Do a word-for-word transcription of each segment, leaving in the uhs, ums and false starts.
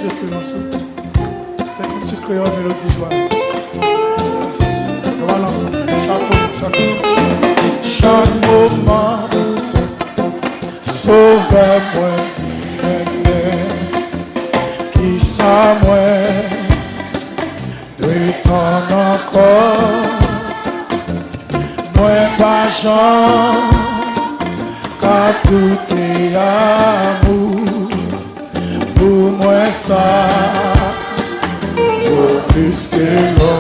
Espri mwen sou. Se kilti kreyòl, melodi jwa. Nou al ansanm. Chak moman, chak moman. Chak moman, Sovè mwen, kisa mwen dwe tann ankò? Mwen pa janm ka doute amou pou mwen sa vo plis ke lò.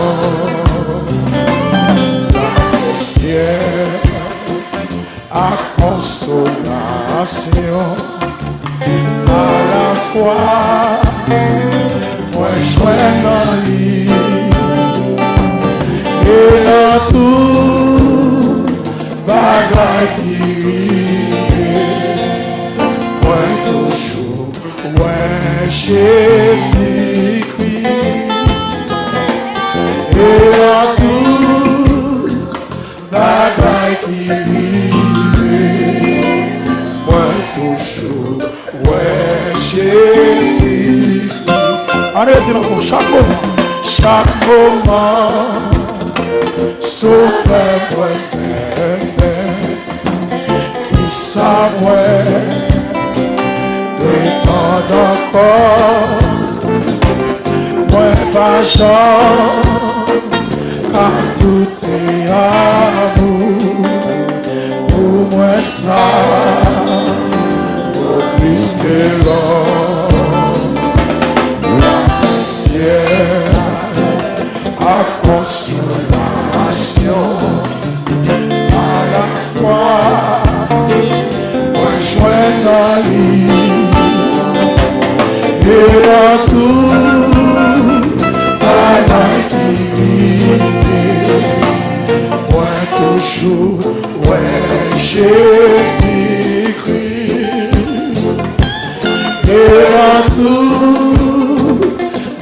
Laposyè ak konsolasyon alafwa mwen jwenn nan li. E nan tout bagay ki rive, mwen toujou wè Jezikri. E nan tout bagay ki rive, mwen toujou wè Jezikri. Ann redi l ankò, chak moman, chak moman, Sovè mwen, kisa mwen dwe tann ankò? Mwen pa janm ka doute amou pou mwen sa vo plis ke lò. Laposyè ak konsolasyon alafwa mwen jwenn nan li. E nan tout bagay ki rive, mwen toujou wè Jezikri. E nan tout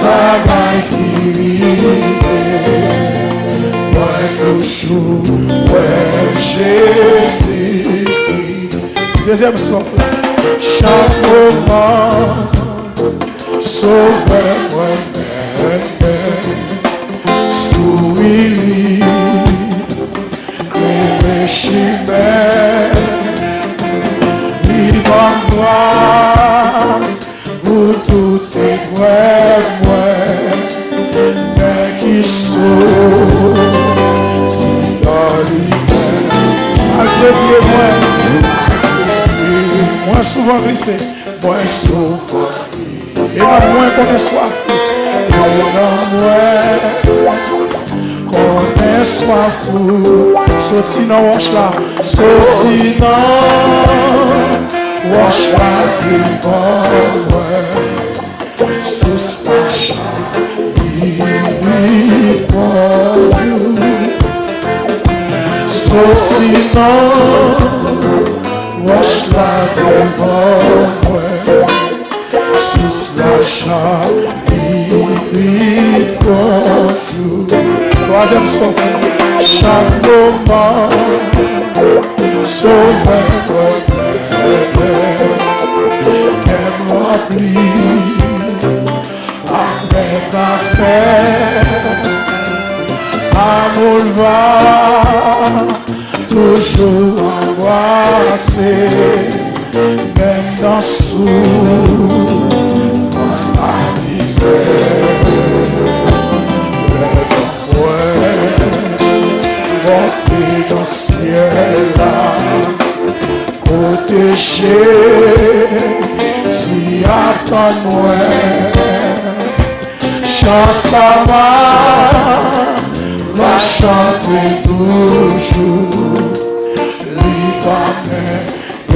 bagay ki rive, mwen toujou wè Jezikri. Dezyèm souf. Chak moman, Sovè mwen mennen, souri li klere chimen, li ban m gras pou tout eprèv mwen, men ki soti nan li menm. Malgre pye mwen, mwen souvan glise, mwen souvan glise. E nanm mwen konnen swaf tou. E nanm mwen konnen swaf tou. Soti nan wòch la, soti nan wòch la devan mwen. Sous la chayi toujou. Soti nan wòch la devan mwen. Sous la chayi toujou. Twazyèm souf. Chak moman, Sovè mwen, kè m ranpli avèk afè. Amou l va toujou anbrase, menm nan soufrans ak mizè. Lè nanm mwen monte nan syèl la, kote Jezi ap tann mwen. Chan sa m a va chante toujou, li va mennen m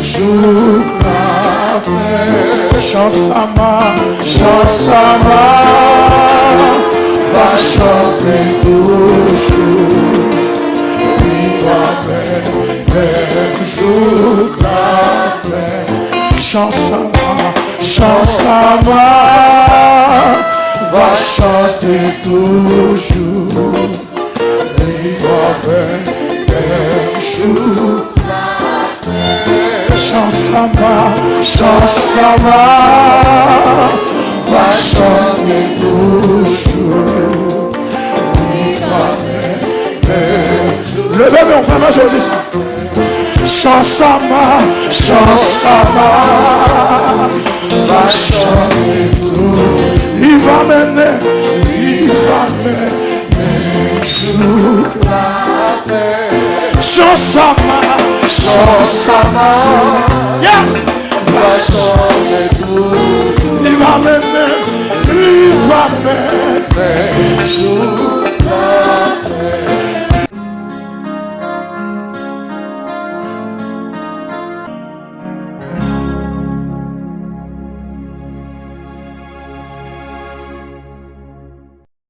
jouk lafen. Chan sa m a, chan sa m a va chante toujou, li va mennen m jouk lafen. Chan sa m a, chan sa m a va chante toujou, li va mennen m jouk lafen. Chan sa m a, chan sa m a va chante toujou. Li va mennen. Leve men w, fèmen je w di sa. Chan sa m a, chan sa m a va chante tou. Li va mennen, li va mennen jouk latè. Chan sa m a, chan sa m a